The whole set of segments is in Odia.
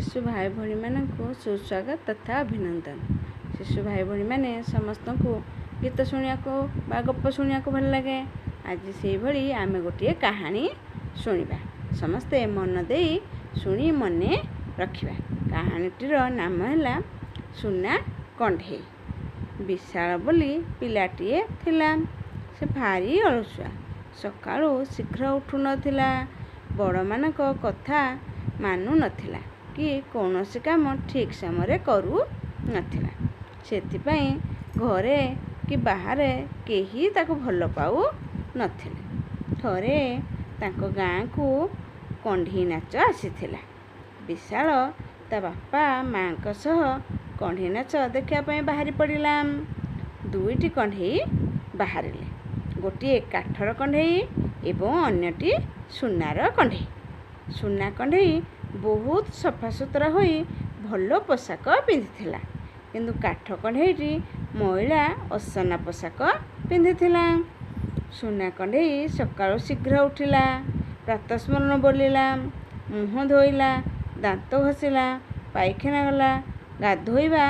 ଶିଶୁ ଭାଇ ଭଉଣୀମାନଙ୍କୁ ସୁସ୍ୱାଗତ ତଥା ଅଭିନନ୍ଦନ। ଶିଶୁ ଭାଇ ଭଉଣୀମାନେ, ସମସ୍ତଙ୍କୁ ଗୀତ ଶୁଣିବାକୁ ବା ଗପ ଶୁଣିବାକୁ ଭଲ ଲାଗେ। ଆଜି ସେଇଭଳି ଆମେ ଗୋଟିଏ କାହାଣୀ ଶୁଣିବା। ସମସ୍ତେ ମନ ଦେଇ ଶୁଣି ମନେ ରଖିବା। କାହାଣୀଟିର ନାମ ହେଲା ସୁନା କଣ୍ଢେଇ। ବିଶାଳ ବୋଲି ପିଲାଟିଏ ଥିଲା। ସେ ଭାରି ଅଳସୁଆ। ସକାଳୁ ଶୀଘ୍ର ଉଠୁନଥିଲା, ବଡ଼ମାନଙ୍କ କଥା ମାନୁନଥିଲା କି କୌଣସି କାମ ଠିକ୍ ସମୟରେ କରୁନଥିଲା। ସେଥିପାଇଁ ଘରେ କି ବାହାରେ କେହି ତାକୁ ଭଲ ପାଉନଥିଲେ। ଥରେ ତାଙ୍କ ଗାଁକୁ କଣ୍ଢେଇ ନାଚ ଆସିଥିଲା। ବିଶାଳ ତା ବାପା ମାଆଙ୍କ ସହ କଣ୍ଢେଇ ନାଚ ଦେଖିବା ପାଇଁ ବାହାରି ପଡ଼ିଲା। ଦୁଇଟି କଣ୍ଢେଇ ବାହାରିଲେ, ଗୋଟିଏ କାଠର କଣ୍ଢେଇ ଏବଂ ଅନ୍ୟଟି ସୁନାର କଣ୍ଢେଇ। ସୁନା କଣ୍ଢେଇ ବହୁତ ସଫାସୁତୁରା ହୋଇ ଭଲ ପୋଷାକ ପିନ୍ଧିଥିଲା, କିନ୍ତୁ କାଠ କଣ୍ଢେଇଟି ମଇଳା ଅସନା ପୋଷାକ ପିନ୍ଧିଥିଲା। ସୁନା କଣ୍ଢେଇ ସକାଳୁ ଶୀଘ୍ର ଉଠିଲା, ପ୍ରାତଃସ୍ମରଣ ବୋଲିଲା, ମୁହଁ ଧୋଇଲା, ଦାନ୍ତ ଘଷିଲା, ପାଇଖାନା ଗଲା, ଗାଧୋଇବା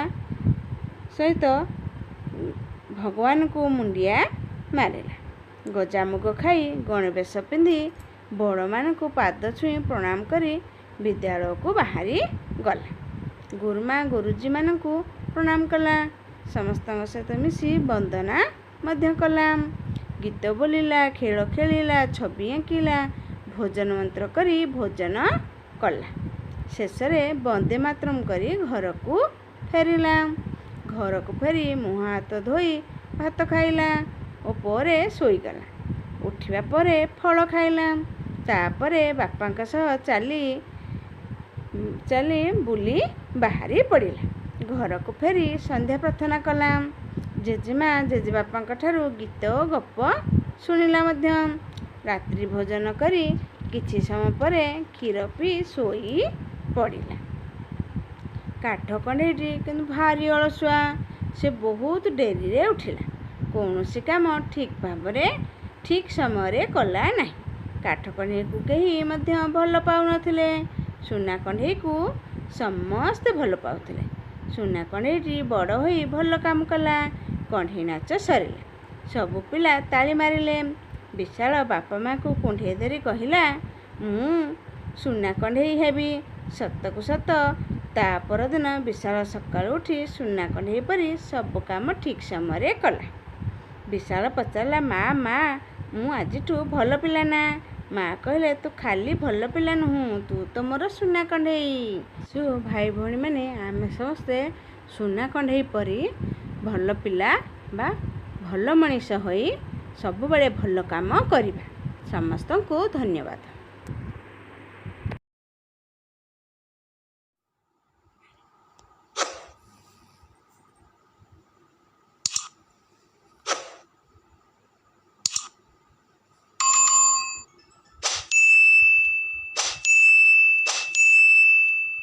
ସହିତ ଭଗବାନଙ୍କୁ ମୁଣ୍ଡିଆ ମାରିଲା। ଗଜାମୁଗ ଖାଇ ଗଣବେଶ ପିନ୍ଧି ବଡ଼ମାନଙ୍କୁ ପାଦ ଛୁଇଁ ପ୍ରଣାମ କରି ବିଦ୍ୟାଳୟକୁ ବାହାରି ଗଲା। ଗୁରୁମା ଗୁରୁଜୀମାନଙ୍କୁ ପ୍ରଣାମ କଲା, ସମସ୍ତଙ୍କ ସହିତ ମିଶି ବନ୍ଦନା ମଧ୍ୟ କଲା। ଗୀତ ବୋଲିଲା, ଖେଳ ଖେଳିଲା, ଛବି ଆଙ୍କିଲା, ଭୋଜନ ମନ୍ତ୍ର କରି ଭୋଜନ କଲା। ଶେଷରେ ବନ୍ଦେ ମାତରମ୍ କରି ଘରକୁ ଫେରିଲା। ଘରକୁ ଫେରି ମୁହଁ ହାତ ଧୋଇ ଭାତ ଖାଇଲା ଓ ପରେ ଶୋଇଗଲା। ଉଠିବା ପରେ ଫଳ ଖାଇଲା। ତାପରେ ବାପାଙ୍କ ସହ ଚାଲି ଚାଲି ବୁଲି ବାହାରି ପଡ଼ିଲା। ଘରକୁ ଫେରି ସନ୍ଧ୍ୟା ପ୍ରାର୍ଥନା କଲା। ଜେଜେମା ଜେଜେବାପାଙ୍କ ଠାରୁ ଗୀତ ଓ ଗପ ଶୁଣିଲା ମଧ୍ୟ। ରାତ୍ରି ଭୋଜନ କରି କିଛି ସମୟ ପରେ କ୍ଷୀର ପିଇ ଶୋଇ ପଡ଼ିଲା। କାଠ କଣ୍ଢେଇଟି କିନ୍ତୁ ଭାରି ଅଳସୁଆ। ସେ ବହୁତ ଡେରିରେ ଉଠିଲା। କୌଣସି କାମ ଠିକ୍ ଭାବରେ ଠିକ୍ ସମୟରେ କଲା ନାହିଁ। କାଠ କଣ୍ଢେଇକୁ କେହି ମଧ୍ୟ ଭଲ ପାଉନଥିଲେ। ସୁନା କଣ୍ଢେଇକୁ ସମସ୍ତେ ଭଲ ପାଉଥିଲେ। ସୁନା କଣ୍ଢେଇଟି ବଡ଼ ହୋଇ ଭଲ କାମ କଲା। କଣ୍ଢେଇ ନାଚ ସରିଲା, ସବୁ ପିଲା ତାଳି ମାରିଲେ। ବିଶାଳ ବାପା ମାଆକୁ କୁଣ୍ଢେଇ ଧରି କହିଲା, ମୁଁ ସୁନା କଣ୍ଢେଇ ହେବି। ସତକୁ ସତ ତା ପରଦିନ ବିଶାଳ ସକାଳୁ ଉଠି ସୁନା କଣ୍ଢେଇ ପରି ସବୁ କାମ ଠିକ୍ ସମୟରେ କଲା। ବିଶାଳ ପଚାରିଲା, ମା ମା, ମୁଁ ଆଜିଠୁ ଭଲ ପିଲା ନା? ମା କହିଲେ, ତୁ ଖାଲି ଭଲ ପିଲା ନୁହଁ, ତୁ ତ ମୋର ସୁନା କଣ୍ଢେଇ। ସୁ ଭାଇ ଭଉଣୀମାନେ, ଆମେ ସମସ୍ତେ ସୁନା କଣ୍ଢେଇ ପରି ଭଲ ପିଲା ବା ଭଲ ମଣିଷ ହୋଇ ସବୁବେଳେ ଭଲ କାମ କରିବା। ସମସ୍ତଙ୍କୁ ଧନ୍ୟବାଦ।